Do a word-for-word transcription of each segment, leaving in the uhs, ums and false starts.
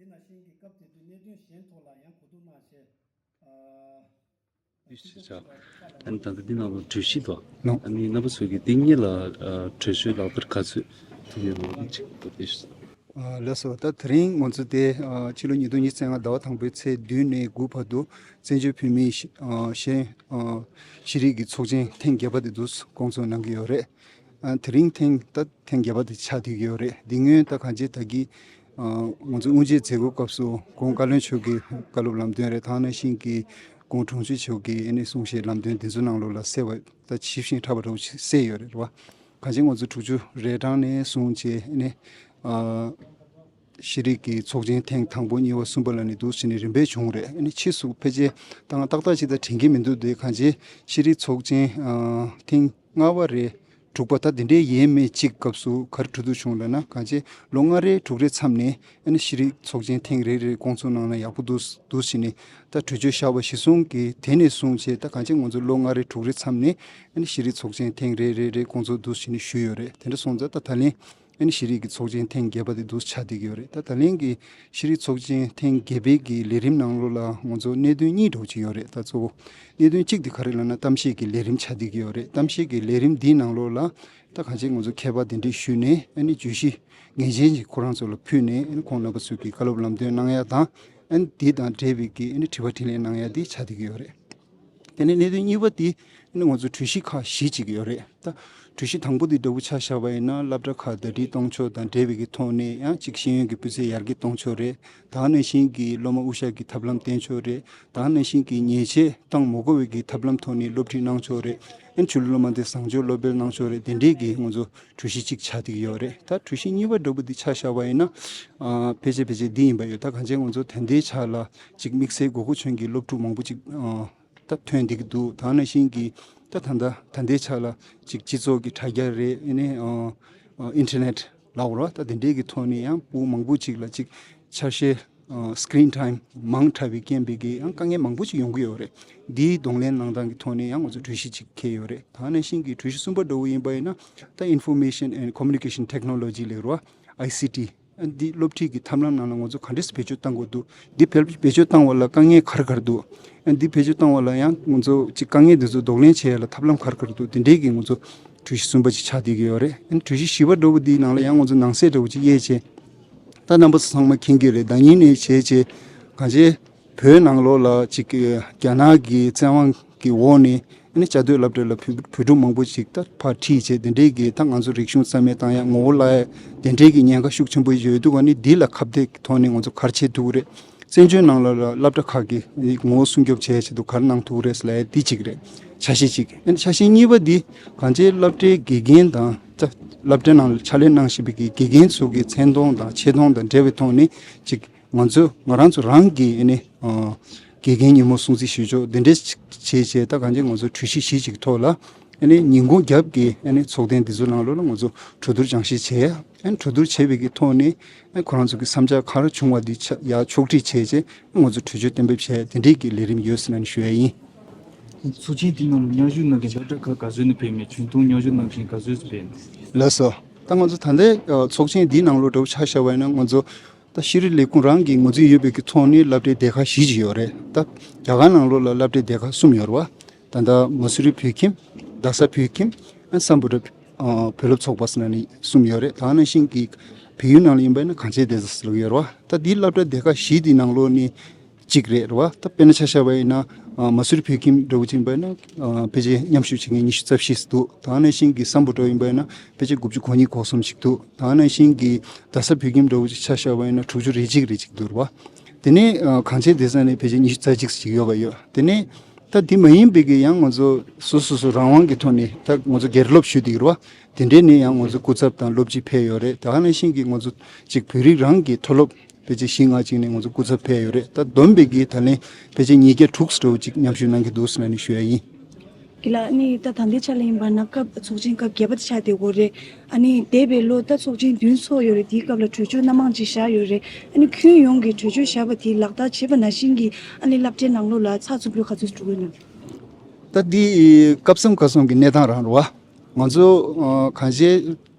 ནང་བཞིན་གྱི་སྐབས་དེ་དུས་གནད་དོན་གཞན་ཐོག་ལ་ཡང་གོ་བསྡུར་གནང་ཆེད། ཨ། ཨ་ནི་ད་ལྟ་འདི་ནང་ལ་གྲོས་གཞི་དང་། ལགས། ཨ་ནི་རྣམ་པ་ཚོས་ཀྱི་འདི་གཉིས་ལ་ཨ་གྲོས་ཆོད་ལག་བསྟར་ག་ཚོད་ཐུབ་ཡོད་མེད་ཅིག་བཀའ་འདྲི་ཞུ། ཨ་ལགས་སོ། ད་དེ་རིང་ང་ཚོ་དེ་ཨ་ཕྱི་ལོ་ཉིས་སྟོང་ཉི་ཤུ་རྩ་ལྔ་ཟླ་བ་དང་པོའི་ཚེས་བདུན་ནས་དགུ་བར་དུ་བཙན་བྱོལ་བོད་མིའི་ཤེས་ཨ་ཤེས་ཨ་ཤེས་རིག་གི་ཚོགས་ཆེན་ཐེངས་བརྒྱད་པ་དེ་འདུག་སྐོང་ཚོགས་གནང་གི་ཡོད་རེད། ཨ་དེ་རིང་ཐེངས་ད་ཐེངས་བརྒྱད་པ་དེ་ཆགས་བསྡད་ཀྱི་ཡོད་རེད། འདི་སྔོན་ད་གང་ཅི་ད་གི་ཨ་ང་ཚོ་དབུ་འབྱེད་མཛད་སྒོ་སྐབས་སུ་གོང་བཀའ་བློན་མཆོག་གི་བཀའ་སློབ་ལམ་སྟོན་རེད། ད་ག་ནང་བཞིན་གྱི་གོང་དྲུང་ཆེ་མཆོག་གི་ཨ་ནི་གསུང་བཤད་ལམ་སྟོན་འདི་ཚོ་ནང་ལོགས་ལ་གསལ་བ་ད་ཇི་བཞིན་འཁྲབ་པ་འདྲ་བོ་ཞིག་གསལ་ཡོད་རེད་བ། གང་ཅི་ང་ཚོ་དྲུག་ཅུ་རེ་གྲངས་ནས་བཟུང་བྱས་ཨ་ནི་ཨ་ཤེས་རིག་གི་ཚོགས་ཆེན་ཐེངས་དང་པོ་གཉིས་པ་གསུམ་པ་ལ་ནི་འདུག་བྱས་ནས་རིམ་པས་བྱུང་རེད། ཨ་ནི་ཕྱིས་སུ་ཕལ་ཆེར་ད་ང་ཏག་ཏག་ཅིག་ད་དྲན་གྱི་མི་འདུག་དེ་གང་ཅི་ཤེས་རིག་ཚོགས་ཆེན་ཨ་ཐེངས་ལྔ་པ་རེད། དྲུག་པ་ད་དེ་འདྲའི་ཡས་མས་གཅིག་སྐབས་སུ་ག་རེ་གྲོས་བསྡུར་བྱུང་ལབ་ན། གང་ཅི་ལོ་ལྔ་རེ་དྲུག་རེ་མཚམས་ནས་ཨ་ནི་ཤེས་རིག་ཚོགས་ཆེན་ཐེངས་རེ་རེ་སྐོང་ཚོགས་གནང་ན་ཡག་པོ་འདུག་འདུག་བྱས་ནས་ད་གྲོས་ཆོད་བཞག་པ་གཞིར་བཟུང་གིས་དེ་ནས་བཟུང་བྱས་ད་གང་ཅི་ང་ཚོ་ལོ་ལྔ་རེ་དྲུག་རེ་མཚམས་ནས་ཨ་ནི་ཤེས་རིག་ཚོགས་ཆེན་ཐེངས་རེ་རེ་རེ་སྐོང་ཚོགས་འདུག་བྱས་ནས་ཞུས་ཡོད་རེད། དེ་འདྲ་སོང་ཙང་ད་ད་ལན་ཨ་ནི་ཤེས་རིག་གི་ཚོགས་ཆེན་ཐེངས་བརྒྱད་པ་དེ་འདུག་ཆགས་བསྡད་ཀྱི་ཡོད་རེད། ད་ད་ལན་གྱི་ཤེས་རིག་ཚོགས་ཆེན་ཐེངས་བརྒྱད་པའི་གི་ལས་རིམ་ནང་ལོགས་ལ་ང་ཚོ་གནད་དོན་གཉིས་འདྲ་བོ་ཅིག་ཡོད་རེད། ད་གཙོ་བོ་གནད་དོན་གཅིག་དེ་ག་རེ་ལབ་ན་གཏམ་བཤད་ཀྱི་ལས་རིམ་ཆགས་བསྡད་ཀྱི་ཡོད་རེད། གཏམ་བཤད་ཀྱི་ལས་རིམ་འདིའི་ནང་ལོགས་ལ་ད་གང་ཅི་ང་ཚོ་མཁས་པ་གདན་འདྲེན་ཞུས་ནས་ཨ་ནི་བརྗོད་གཞི་ངེས་ཅན་ཅིག་ཁོ་རང་ཚོ་ལ་ཕུལ་ནས་ཨ་ནི་ཁོང་རྣམ་པ་ཚོས་ཀྱི་བཀའ་སློབ་ལམ་སྟོན་གནང་ཡ་དང་ཨ་ནི་འདི་དང་འབྲེལ་བའི་གི་ཨ་ནི་དྲི་བ་དྲིས་ལན་གནང་ཡ་འདི་ཆགས་བསྡད་ཀྱི་ཡོད་རེད། དེ་ནས་གནད་དོན་གཉིས་པ་དེ་ནི་ང་ཚོ་གྲོས་གཞི་ཁག་བཞི་ཅིག་ཡོད་རེད། ད་གྲོས་གཞི་དང་པོ་དེ་འདྲ་བོ་ཆ་བཞག་པ་ཡིན་ན་སློབ་གྲྭ་ཁག་ཟླ་སྒྲིལ་གཏོང་ཕྱོགས་དང་འབྲེལ་བའི་གི་ཐོག་ནས་ཡང་གཅིག་ཤེས་ཡོན་གྱི་སྤུས་ཚད་ཡར་རྒྱས་གཏོང་ཕྱོགས་རེད། ད་ག་ནང་བཞིན་གྱི་སློབ་མ་དབུ་ཞྭ་གི་ཐབས་ལམ་བསྟེན་ཕྱོགས་རེད། ད་ག་ནང་བཞིན་གྱི་ཉེས་ཆད་བཏང་མ་དགོས་པའི་གི་ཐབས་ལམ་ཐོག་ནས་སློབ་ཁྲིད་གནང་ཕྱོགས་རེད། ཨན་ཆོས་ལུགས་སློབ་མ་དེ་བཟང་སྤྱོད་སློབ་སྤེལ་གནང་ཕྱོགས་རེད། དེ་འདྲས་ཀྱི་ང་ཚོ་གྲོས་གཞི་གཅིག་ཆགས་བསྡད་ཀྱི་ཡོད་རེད། ད་གྲོས་གཞི་གཉིས་པ་འདྲ་བོ་འདི་ཆ་བཞག་པ་ཡིན་ན་ཨ་ཕལ་ཆེར་ཕལ་ཆེར་འདི་ཡིན་པ་ཡོད། ད་གང་ཅི་ང་ཚོ་ད་ལྟའི་ཆ་ལ་གཅིག་དམིགས་བསལ་དགོས་མཁོ་ཆེན་གྱི་སློབ་ཕྲུག་མང་པོ་གཅིག་ཨ། ད་ཐོན་བསྡད་ཀྱི་འདུག་ད་ག་ནང་བཞིན་གྱི་ད་ད་ལྟ་ད་ལྟའི་ཆ་ལ་ཅིག་སྤྱི་ཚོགས་ཀྱི་དྲ་རྒྱ་རེད། ཨ་ནི་ཨ་ཨ་ཨིན་ཊར་ནེཊ་ལབ་དགོས་རེད་བ། ད་དེ་འདྲའི་གི་ཐོག་ནས་ཡང་ཕྲུ་གུ་མང་པོ་ཅིག་ལ་ཅིག་ཆ་ཤས་ཨ་སི་ཀི་རིན་ཊའིམ་མང་དྲགས་པའི་རྐྱེན་པས་ཀྱི་ཡང་དཀའ་ངལ་མང་པོ་ཅིག་ཡོང་གི་ཡོད་རེད། འདིའི་གདོང་ལེན་གནང་སྟངས་ཀྱི་ཐོག་ནས་ཡང་ང་ཚོ་གྲོས་གཞི་ཅིག་འཁེལ་ཡོད་རེད། ད་ག་ནང་བཞིན་གྱི་གྲོས་གཞི་གསུམ་པ་འདྲ་བོ་ཡིན་པ་ཡིན་ན་ད་ཨིན་ཕོར་མེ་ཤན་ཨེན་ཌི་ཀོ་མུ་ནི་ཀེ་ཤན་ཊེག་ནོ་ལོ་ཇི་ལབ་དགོས་རེད་བ། ཨའི་སི་ཊི། ཨ་འདི་སློབ་ཁྲིད་ཀྱི་ཐབས་ལམ་ནང་ལ་ང་ཚོ་ག་འདྲས་སེ་བེད་སྤྱོད་གཏང་དགོས་འདུག་འདི་བེད་བེད་སྤྱོད་གཏང་བ་ལ་དཀའ་ངལ་ག་རེ་ག་རེ་འདུག་ཨ་འདི་བེད་སྤྱོད་གཏང་བ་ལ་ཡང་ང་ཚོ་ཅིག་དཀའ་ངལ་འདི་ཚོ་གདོང་ལེན་བྱེད་ཡ་ལ་ཐབས་ལམ་ག་རེ་ག་རེ་འདུག་དེ་འདྲས་ཀྱི་ང་ཚོ་གྲོས་གཞི་གསུམ་པ་ཅིག་ཆགས་བསྡད་ཀྱི་ཡོད་རེད། ཨ་གྲོས་གཞི་བཞི་པ་འདྲ་བོ་འདིའི་ནང་ལ་ཡང་ང་ཚོ་ནང་གསེས་འདྲ་བོ་ཅིག་དབྱེ་བྱས། ད་རྣམ་པ་ཚོ་ཚང་མ་མཁྱེན་གྱི་རེད། ཟླ་ཉིན་ནས་བྱས་བྱས་གང་བྱས། བོད་ནང་ལོགས་ལ་ཅིག་རྒྱ་ནག་གི་བཙན་དབང་གི་འོག་ནས་ཨ་ནི་བཅའ་སྡོད་སློབ་གྲྭ་ལ་བོད་བོད་ཕྲུག་མང་པོ་ཅིག་ད་ཕར་ཁྲིད་བྱས་དེ་འདྲས་ཀྱི་ད་ང་ཚོ་རིག་གཞུང་རྩ་མེད་བཏང་ཡ་ངོ་བོ་བརླག་ཡ་དེ་འདྲས་ཀྱི་ཉེན་ཁ་ཤུགས་ཆེན་པོ་ཡོད་འདུག་ཨ་ནི་འདི་ལ་ཁ་གཏད་ཀྱི་ཐོག་ནས་ང་ཚོ་ག་རེ་བྱེད་ཐུབ་ཀྱི་རེད། བཙན་བྱོལ་ནང་ལོགས་ལ་སློབ་གྲྭ་ཁག་གི་ངོ་བོ་སྲུང་སྐྱོབ་བྱེད་ཡ་ཆེད་དུ་ག་རེ་གནང་ཐུབ་ཀྱི་རེད་ཟེར་ལབ་ཡ་འདི་གཅིག་རེད། ཆ་ཤས་གཅིག་ཨ་ནི་ཆ་ཤས་གཉིས་པ་འདི་གང་ཅི་སློབ་གྲྭའི་དགེ་རྒན་དང་ད་སློབ་གྲྭའི་ནང་ལ་ཕྱག་ལས་གནང་བཞིན་པའི་གི་དགེ་རྒན་ཚོ་གི་མཚན་མཐོང་དང་ཆེ་མཐོང་དང་འབྲེལ་བའི་ཐོག་ནས་ཅིག་ང་ཚོ་ང་རང་ཚོ་རང་གི་ཨ་ནི་ཨ་དགེ་རྒན་ཉིན་མོ་སྲུང་བརྩི་ཞུ་ཕྱོགས་འདི་འདྲས་བྱས་བྱས་ད་གང་ཅི་ང་ཚོ་གྲོས་གཞི་གཞི་གཅིག་ཐོག་ལ་ཨ་ནི་ཉིན་གུང་རྒྱབ་ཀྱི་ཨ་ནི་ཚོགས་ཐེངས་འདི་ཚོ་ནང་ལོགས་ལ་ང་ཚོ་གྲོས་བསྡུར་སྦྱང་བཤད་བྱས། ཨ་ནི་གྲོས་བསྡུར་བྱས་པའི་གི་ཐོག་ནས་ཨ་ནི་ཁོ་རང་ཚོ་གི་བསམ་འཆར་ག་རེ་བྱུང་བ་འདི་ཆ་ཡར་ཕྱོགས་སྒྲིག་བྱས་བྱས་ང་ཚོ་གྲོས་ཆོད་གཏན་འབེབས་བྱས་དེ་འདྲས་ཀྱི་ལས་རིམ་ཡོད་ཟེར་ནས་ཞུ་ཡ་ཡིན། ཚོགས་ཆེན་འདི་ནང་ལ་མཉམ་ཞུགས་གནང་མཁན་སློབ་གྲྭ་ཁག་ག་ཚོད་ནས་ཕེབས་མེད། ཁྱོན་བསྡོམས་མཉམ་ཞུགས་གནང་མཁན་ག་ཚོད་ཕེབས་མེད། ལགས་སོ། ད་ང་ཚོ་ད་ལྟའི་ཨ་ཚོགས་ཆེན་འདིའི་ནང་ལོགས་འདྲ་བོ་ཆ་བཞག་པ་ཡིན་ན་ང་ཚོ་ད་ཤེས་རིག་ལས་ཁུངས་རང་གི་ངོས་འཛིན་ཡོད་པའི་གི་ཐོག་ནས་སློབ་གྲྭའི་སྡེ་ཁག་བཞི་ཅིག་ཡོད་རེད། ད་རྒྱ་གར་ནང་ལོགས་ལ་སློབ་གྲྭའི་སྡེ་ཁག་གསུམ་ཡོད་རེད་བ། ད་ལྟ་མ་སུ་རི་བོད་ཁྱིམ། རྡ་ས་བོད་ཁྱིམ། ཨ་སམ་བྷོ་ཊ་ཨ་བོད་སློབ་ཚོགས་པ་ཟེར་ནས་གསུམ་ཡོད་རེད། ད་ག་ནང་བཞིན་གྱི་བལ་ཡུལ་ནང་ལ་ཡིན་པ་ཡིན་ན་གངས་ཅན་བདེ་རྩ་ཟེར་ལབ་ཡོད་རེད་བ། ད་འདིའི་སློབ་གྲྭ་སྡེ་ཁག་བཞི་འདིའི་ནང་ལོགས་ནས་གཅིག་རེད་རེད་བ། ད་དཔེར་ན་ཆ་བཞག་པ་ཡིན་ན་ཨ་མ་སུ་རི་བོད་ཁྱིམ་འདྲ་བོ་ཅིག་ཡིན་པ་ཡིན་ན་ཨ་ཕལ་ཆེར་མཉམ་ཞུགས་བྱེད་མཁན་ཉི་ཤུ་རྩ་བཞི་ཙམ་འདུག་ད་ག་ནང་བཞིན་གྱི་སམ་བྷོ་ཊ་ཡིན་པ་ཡིན་ན་ཕལ་ཆེར་དགུ་བཅུ་གོ་གཉིས་གོ་གསུམ་ཞིག་འདུག་ད་ག་ནང་བཞིན་གྱི་རྡ་ས་བོད་ཁྱིམ་འདྲ་བོ་ཅིག་ཆ་བཞག་པ་ཡིན་ན་དྲུག་ཅུ་རེ་གཅིག་རེ་གཅིག་འདུག་རེད་བ། དེ་ནས་ཨ་གངས་ཅན་བདེ་རྩ་ནས་ཕལ་ཆེར་ཉི་ཤུ་རྩ་གཅིག་ཅིག་ཡོད་པ་ཡོད། དེ་ནས་ད་དེ་མ་ཡིན་པའི་གི་ཡང་ང་ཚོ་སོ་སོ་སོ་རང་དབང་གི་ཐོག་ནས་ད་ང་ཚོ་སྒེར་སློབ་ཞུས་བསྡད་ཀྱི་རེད་བ། དེ་འདྲའི་ནས་ཡང་ང་ཚོ་སྐུ་ཚབ་དང་སློབ་སྤྱི་ཕེབས་ཡོད་རེད། ད་ག་ནང་བཞིན་གྱི་ང་ཚོ་གཅིག་བོད་རིགས་རང་གི་མཐོ་སློབ་ཕལ་ཆེར་བཞི་ལྔ་ཅིག་ནས་ང་ཚོ་སྐུ་ཚབ་ཕེབས་ཡོད་རེད། ད་བསྡོམས་པའི་གི་ད་ལན་ཕལ་ཆེར་ཉིས་བརྒྱ་དྲུག་ཙམ་འདྲ་བོ་ཅིག་མཉམ་ཞུགས་གནང་གི་འདུག་ཟེར་ནས་ཞུ་ཡ་ཡིན། ཡིན་ལ་ནི་ད་ད་ལྟའི་ཆ་ལ་ཡིན་པ་ན་སྐབས་ཚོགས་ཆེན་སྐབས་བརྒྱད་པ་དེ་ཆགས་བསྡད་ཡོད་རེད། ཨ་ནི་འདས་པའི་ལོ་ད་ཚོགས་ཆེན་བདུན་ཚོགས་ཡོད་རེད། དེའི་སྐབས་ལ་གྲོས་ཆོད་སྣ་མང་ཅིག་བཞག་ཡོད་རེད། ཨ་ནི་ཁྱོན་ཡོངས་ཀྱི་གྲོས་ཆོད་བཞག་པ་དེ་ལག་བསྟར་བྱས་པ་ནང་བཞིན་གྱི་ཨ་ནི་སློབ་གྲྭའི་ནང་ལོགས་ལ་ཚགས་ཚུད་པོ་ག་ཚོད་འགྲོ་གི་ཡོད་ན། ད་འདི་སྐབས་མཚམས་སྐབས་མཚམས་ཀྱི་གནས་སྟངས་རང་རེད་བ། ང་ཚོ་ཨ་གང་ཅི་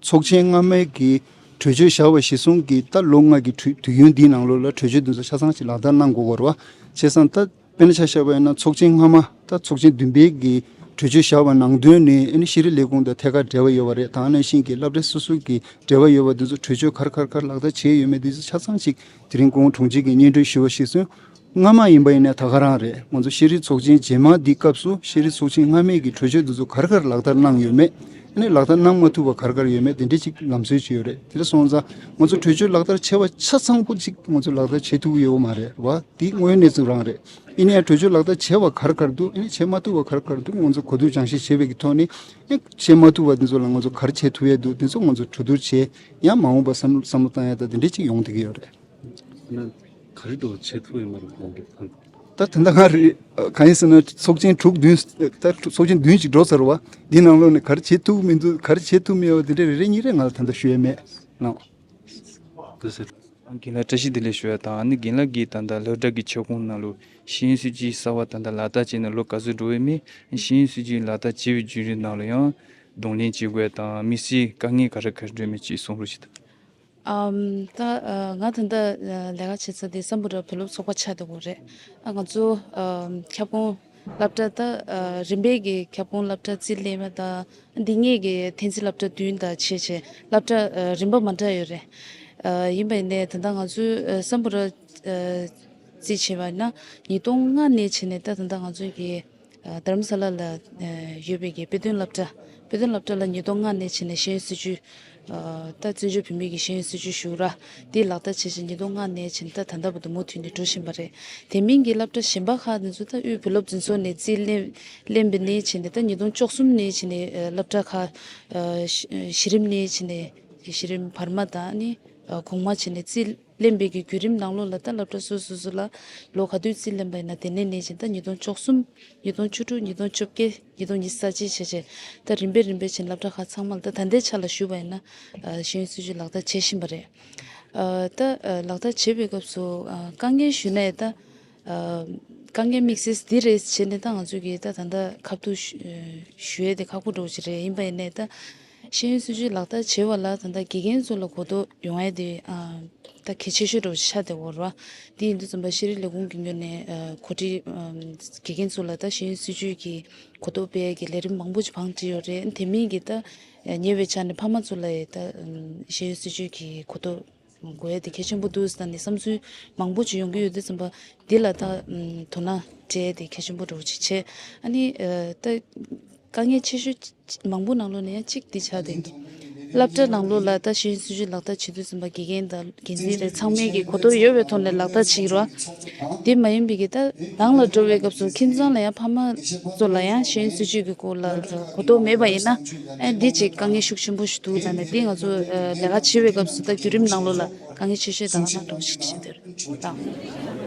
ཚོགས་ཆེན་སྔ་མའི་གི་ གྲོས་ཆོད་བཞག་པ་གཞིར་བཟུང་གི་ད་ལོ་ལྔ་གི་དུས་དུས་ཡུན་འདིའི་ནང་ལོགས་ལ་གྲོས་ཆོད་འདི་ཚོ་ཆ་ཚང་ཞིག་ལག་བསྟར་གནང་དགོས་ཀྱི་རེད་བ། བྱས་ཙང་ད་དཔེར་ན་ཆ་བཞག་པ་ཡིན་ན་ཚོགས་ཆེན་སྔ་མ་ད་ཚོགས་ཆེན་བདུན་པའི་གི་གྲོས་ཆོད་བཞག་པ་ནང་དོན་ནི་ཨ་ནི་ཤེས་རིག་ལས་ཁུངས་དང་ཐད་ཀར་འབྲེལ་བ་ཡོད་པ་རེད། དེ་ནང་བཞིན་གྱི་སློབ་གྲྭ་སོ་སོ་གི་འབྲེལ་བ་ཡོད་པ་འདི་ཚོ་གྲོས་ཆོད་ག་རེ་ག་རེ་ག་རེ་ལག་བསྟར་བྱས་ཡོད་མེད་འདི་ཚོ་ཆ་ཚང་ཞིག་དེ་རིང་སྐུ་ངོ་དྲུང་ཆེ་གིས་སྙན་སྒྲོན་ཞུས་པ་གཞིར་བཟུང་སྔ་མ་ཡིན་པ་ཡིན་ན་ད་ག་རང་རེད། ང་ཚོ་ཤེས་རིག་ཚོགས་ཆེན་རྗེས་མ་འདི་སྐབས་སུ་ཤེས་རིག་ཚོགས་ཆེན་སྔ་མའི་གི་གྲོས་ཆོད་འདི་ཚོ་ག་རེ་ག་རེ་ལག་བསྟར་གནང་ཡོད་མེད། ཨ་ནི་ལག་བསྟར་གནང་མ་ཐུབ་པ་ག་རེ་ག་རེ་ཡོད་མེད་དེ་འདྲ་ཅིག་ལམ་སྲོལ་ཅིག་ཡོད་རེད། དེ་འདྲ་སོང་ཙང་ང་ཚོ་གྲོས་ཆོད་ལག་བསྟར་བྱས་པ་ཆ་ཚང་པོ་ཅིག་ང་ཚོ་ལག་བསྟར་བྱེད་ཐུབ་ཀྱི་ཡོད་མ་རེད་བ། དེ་དངོས་ཡོད་གནས་ཚུལ་རང་རེད། ཡིན་ནའི་གྲོས་ཆོད་ལག་བསྟར་བྱས་པ་ག་རེ་ག་རེ་འདུག་ཨ་ནི་བྱས་མ་ཐུབ་པ་ག་རེ་ག་རེ་འདུག་ང་ཚོ་གོ་བསྡུར་སྦྱང་བཤད་བྱས་པའི་གི་ཐོག་ནས་ཨ་ནི་བྱས་མ་ཐུབ་པ་འདི་ཚོ་ལ་ང་ཚོ་ག་རེ་བྱེད་ཐུབ་ཡས་འདུག་འདི་ཚོ་ང་ཚོ་གྲོས་བསྡུར་བྱས་ཡང་མ་འོངས་པ་བསམ་བསམ་བློ་བཏང་ཡས་དང་དེ་འདྲ་ཅིག་ཡོང་བསྡད་ཀྱི་ཡོད་རེད། ན་ག་རེ་འགྲོ་བྱེད་ཐུབ་ཡོད་མ་རེད་གོང་གི་ཐང་། ད་ད་ལྟ་ང་རེད། གང་ཡིན་ཟེར་ན་ཚོགས་ཆེན་དྲུག་བདུན་ད་ཚོགས་ཆེན་བདུན་ཅིག་འགྲོ་ཚར་བ། འདི་ནང་ལོགས་ནས་ག་རེ་བྱེད་ཐུབ་མི་འདུག་ག་རེ་བྱེད་ཐུབ་མེད་པ་དེ་འདྲ་རེ་རེ་གཉིས་རེ་ང་ལ་ད་ལྟ་ཞུ་ཡས་མེད་ལགས། དེ་ཟེར། རྒན་ལགས་བཀྲ་ཤིས་བདེ་ལེགས་ཞུ་ཡ་དང་ཨ་ནི་རྒན་ལགས་ཀྱིས་ད་ལྟ་སློབ་གྲྭ་གི་ཁྱབ་ཁོངས་ནང་ལོགས་ཤེས་ཡོན་སྲིད་བྱུས་གསར་བ་ད་ལྟ་ལག་བསྟར་བྱས་ནས་ལོ་ག་ཚོད་འགྲོ་ཡོད་མེད། ཤེས་ཡོན་སྲིད་བྱུས་ལག་བསྟར་བྱས་པའི་བརྒྱུད་རིམ་ནང་ལ་ཡང་གདོང་ལེན་བྱེད་དགོས་དང་དམིགས་བསལ་དཀའ་ངལ་ག་རེ་ག་རེ་འགྲོ་མེད་ཅིག་གསུང་རོགས་ཞུ་དང་། ཨམ། ད་ཨ་ང་ད་ལྟ་ཨ་ལས་ཀ་བྱེད་ས་དེ་སམ་བྷོ་ཊ་བོད་སློབ་ཚོགས་པ་ཆགས་བསྡད་ཡོད་རེད། ཨ་ང་ཚོ་ཨམ་ཁྱབ་ཁོངས་སློབ་གྲྭ་ད་ཨ་རིམ་པས་ཀྱི་ཁྱབ་ཁོངས་སློབ་གྲྭ་རྩིས་ལེན་པ་དང་འདི་གཉིས་ཀྱི་འཐེན་འཛིན་སློབ་གྲྭ་བདུན་དང་བྱས་བྱས་སློབ་གྲྭ་ཨ་རིམ་པ་མ་འདྲ་ཡོད་རེད། ཨ་ཡིན་པ་ཡིན་ནའི་ད་ལྟ་ང་ཚོའི་ཨ་སམ་བྷོ་ཊ་ཨ་རྩིས་བྱས་པ་ཡིན་ན་ཉིས་སྟོང་ལྔ་ནས་བྱས་ནས་ད་ད་ལྟ་ང་ཚོ་གི་ཨ་རྡ་རམ་ས་ལ་ལ་ཨ་ཡོད་པའི་གི་དཔེ་སྟོན་སློབ་གྲྭ། དཔེ་སྟོན་སློབ་གྲྭ་ལ་ཉིས་སྟོང་ལྔ་ནས་བྱས་ནས་ཤེས་ཡོན་སྲིད་བྱུས་ཨ་ད་བཙན་བྱོལ་བོད་མིའི་གི་ཤེས་ཡོན་སྲིད་བྱུས་ཞུ་ར་དེ་ལག་བསྟར་བྱས་བྱས་ཉིས་སྟོང་ལྔ་ནས་བྱས་ནས་ད་ད་ལྟ་བར་དུ་མུ་མཐུད་ནས་འགྲོ་བཞིན་པ་རེད། དེ་མིན་གྱི་སློབ་གྲྭ་གཞན་པ་ཁག་དེ་ཚོ་ད་དབུས་བོད་སློབ་འཛིན་ཚོགས་ནས་རྩིས་ལེན་ལེན་པ་ནས་བྱས་ནས་ད་ཉིས་སྟོང་བཅུ་གསུམ་ནས་བྱས་ནས་ཨ་སློབ་གྲྭ་ཁག་ཨ་གཞི་གཞི་རིམ་ནས་བྱས་ནས་གཞི་རིམ་བར་མ་དང་ནི་ཨ་གོང་མ་བྱས་ནས་རྩིས་ལེན་པའི་གི་བརྒྱུད་རིམ་ནང་ལོགས་ལ་ད་སློབ་གྲྭ་སོ་སོ་སོ་ལ་ལོ་ག་དུས་རྩིས་ལེན་པ་ཡིན་ན་དེ་ནས་ནས་བྱས་ད་ཉིས་སྟོང་བཅུ་གསུམ། ཉིས་སྟོང་བཅུ་དྲུག་ཉིས་སྟོང་བཅོ་བརྒྱད། ཉིས་སྟོང་ཉི་ཤུ་རྩ་གཅིག་བྱས་བྱས་ད་རིམ་པས་རིམ་པས་བྱས་སློབ་གྲྭ་ཁག་ཚང་མ་ལ་ད་ད་ལྟའི་ཆ་ལ་ཞུས་པ་ཡིན་ན་ཨ་ཤེས་ཡོན་སྲིད་བྱུས་ལག་བསྟར་བྱེད་བཞིན་པ་རེད། ཨ་ད་ཨ་ལག་བསྟར་བྱེད་པའི་སྐབས་སུ་ཨ་དཀའ་ངལ་ཞུས་ནའི་ད་ཨ་དཀའ་ངལ་དམིགས་བསལ་འདི་རེད་བྱས་ནས་ད་ང་ཚོ་གིས་ད་ད་ལྟ་ཁ་ཐུག་ཞུ་ཨ་ཞུ་ཡས་དེ་ཁག་པོ་འདྲ་བོ་ཅིག་རེད། ཡིན་པ་ཡིན་ནའི་ད་ཤེས་ཡོན་སྲིད་བྱུས་ལག་བསྟར་བྱེད་པ་ལ་ད་ལྟ་དགེ་རྒན་ཚོ་ལ་གོ་རྟོགས་ཡོང་ཡས་དེ་ཨ་ད་གལ་ཆེ་ཤོས་འདྲ་བོ་ཆགས་བསྡད་ཡོད་རེད་བ། དེ་ཡིན་དུས་ཙམ་པ་ཤེས་རིག་ལས་ཁུངས་ཀྱི་ངོས་ནས་ཨ་གོ་སྒྲིག་ཨམ་དགེ་རྒན་ཚོ་ལ་ད་ཤེས་ཡོན་སྲིད་བྱུས་ཀྱི་གོ་རྟོགས་སྤེལ་ཡས་ཀྱི་ལས་རིམ་མང་པོ་ཅིག་བང་བསྒྲིགས་ཡོད་རེད། དེ་མིན་གྱི་ད་ཉེ་བའི་ཆར་ནས་ཕ་མ་ཚོ་ལ་ཡང་ད་ཨམ་ཤེས་ཡོན་སྲིད་བྱུས་ཀྱི་གོ་རྟོགས་དགོས་ཡས་དེ་གལ་ཆེན་པོ་འདུག་ཟེར་ནས་བསམ་ཚུལ་མང་པོ་ཅིག་ཡོང་གི་ཡོད་དུས་ཙམ་པ་འདི་ལ་ད་ཨམ་དོ་སྣང་སྤྲད་ཡས་དེ་གལ་ཆེན་པོ་འདྲ་བོ་ཅིག་བྱས། ཨ་ནི་ཨ་ད་དཀའ་ངལ་ཆེ་ཤོས་མང་པོ་ནང་ལོགས་ནས་ཡང་གཅིག་འདི་ཆགས་བསྡད་འདུག་སློབ་གྲྭ་ནང་ལོགས་ལ་ད་ཤེས་ཡོན་སྲིད་བྱུས་ལག་བསྟར་བྱེད་དུས་ཙམ་པ་དགེ་རྒན་དང་འགན་འཛིན་རེད་ཚང་མས་ཀྱི་གོ་རྟོགས་ཡོད་པའི་ཐོག་ནས་ལག་བསྟར་བྱེད་ཀྱི་རེད་བ། དེ་མ་ཡིན་པའི་གི་ད་ནང་ལ་འགྲོ་བའི་སྐབས་སུ་ཁྱིམ་ཚང་ལ་ཡང་ཕ་མ་ཚོ་ལ་ཡང་ཤེས་ཡོན་སྲིད་བྱུས་ཀྱི་སྐོར་ལ་གོ་རྟོགས་མེད་པ་ཡིན་ན་ཨ་འདི་ཅིག་དཀའ་ངལ་ཤུགས་ཆེན་པོ་ཞིག་འདུག་ད་ནས་འདི་ང་ཚོ་ལས་ཀ་བྱེད་པའི་སྐབས་སུ་ད་བརྒྱུད་རིམ་ནང་ལོགས་ལ་དཀའ་ངལ་ཆེ་ཤོས་དང་ང་འགྲོ་ཞིག་བྱེད་དེ་རེད་ད།